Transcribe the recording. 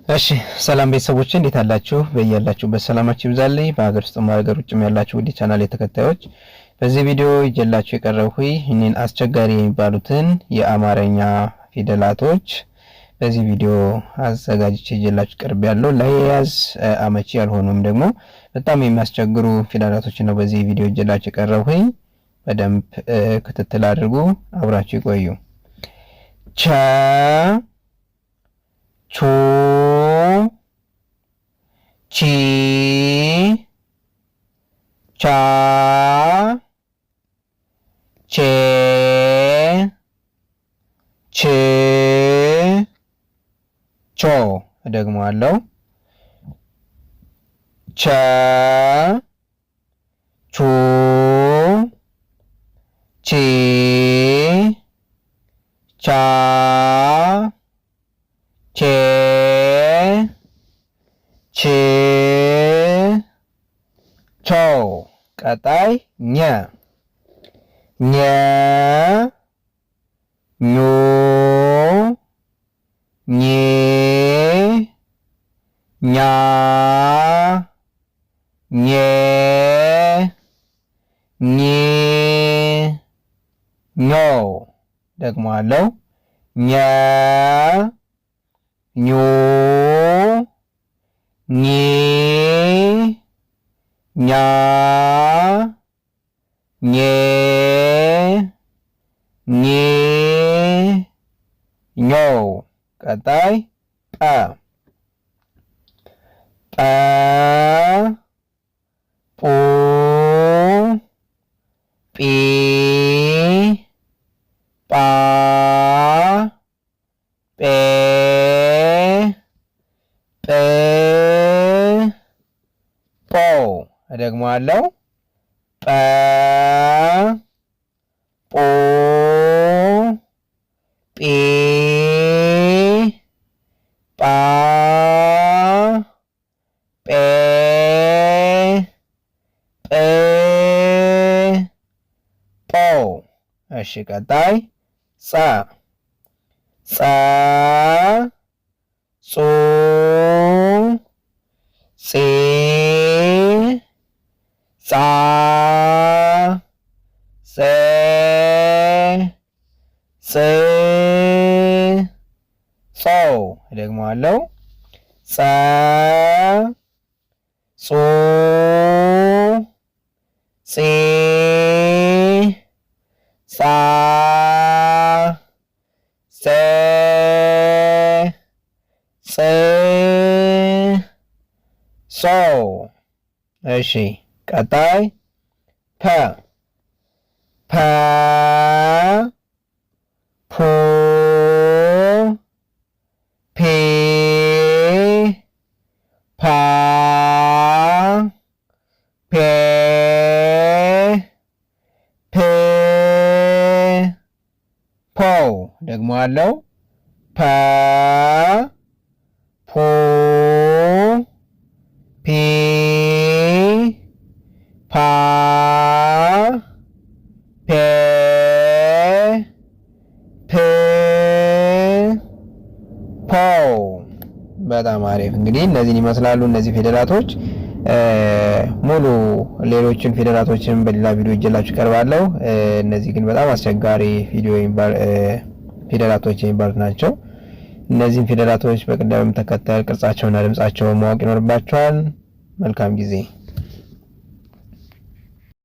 እሺ ሰላም ቤተሰቦች፣ እንዴት አላችሁ? በያላችሁበት ሰላማችሁ ይብዛልኝ። በሀገር ውስጥም በሀገር ውጭም ያላችሁ ውድ ቻናል ተከታዮች፣ በዚህ ቪዲዮ ይዤላችሁ የቀረብኩኝ እኔን አስቸጋሪ የሚባሉትን የአማርኛ ፊደላቶች በዚህ ቪዲዮ አዘጋጅቼ ይዤላችሁ ቀርቤያለሁ። ለመያዝ አመቺ ያልሆኑም ደግሞ በጣም የሚያስቸግሩ ፊደላቶችን ነው በዚህ ቪዲዮ ይዤላችሁ የቀረብኩኝ። በደንብ ክትትል አድርጉ፣ አብራችሁ ይቆዩ። ቸ፣ ቹ፣ ቺ፣ ቻ፣ ቼ፣ ች፣ ቾ። እደግመዋለሁ። ቸ፣ ቹ፣ ቺ፣ ቻ፣ ቼ፣ ች፣ ቾ። ቀጣይ ኘ፣ ኘ፣ ኙ፣ ኚ፣ ኛ፣ ኜ፣ ኚ፣ ኞ። ደግሞአለው። ኘ፣ ኙ፣ ኚ፣ ኛ፣ ኜ፣ ኚ፣ ኞ። ቀጣይ ጰ፣ ጰ፣ ጱ፣ ጲ፣ ጳ፣ ጴ፣ ጵ፣ ጶ። እደግመዋለሁ። ጰ፣ ጱ፣ ጲ፣ ጳ፣ ጴ፣ ጵ፣ ጶ። እሺ ቀጣይ ጸ፣ ጸ፣ ጹ፣ ጺ፣ ጻ፣ ጼ፣ ጽ፣ ጾ። እደግመዋለሁ። ጸ፣ ጹ፣ ጺ፣ ጻ፣ ጼ፣ ጽ፣ ጾ። እሺ ቀጣይ ፐ፣ ፐ፣ ፑ፣ ፒ፣ ፓ፣ ፔ፣ ፕ፣ ፖ። ደግሞአለው። ፐ፣ ፑ፣ ፒ፣ ፓ፣ ፔ፣ ፕ፣ ፖ። በጣም አሪፍ። እንግዲህ እነዚህን ይመስላሉ እነዚህ ፊደላቶች። ሙሉ ሌሎችን ፊደላቶችን በሌላ ቪዲዮ ይዤላችሁ እቀርባለሁ። እነዚህ ግን በጣም አስቸጋሪ ቪዲዮ ፊደላቶች የሚባሉት ናቸው። እነዚህን ፊደላቶች በቅደም ተከተል ቅርጻቸውና ድምጻቸውን ማወቅ ይኖርባቸዋል። መልካም ጊዜ።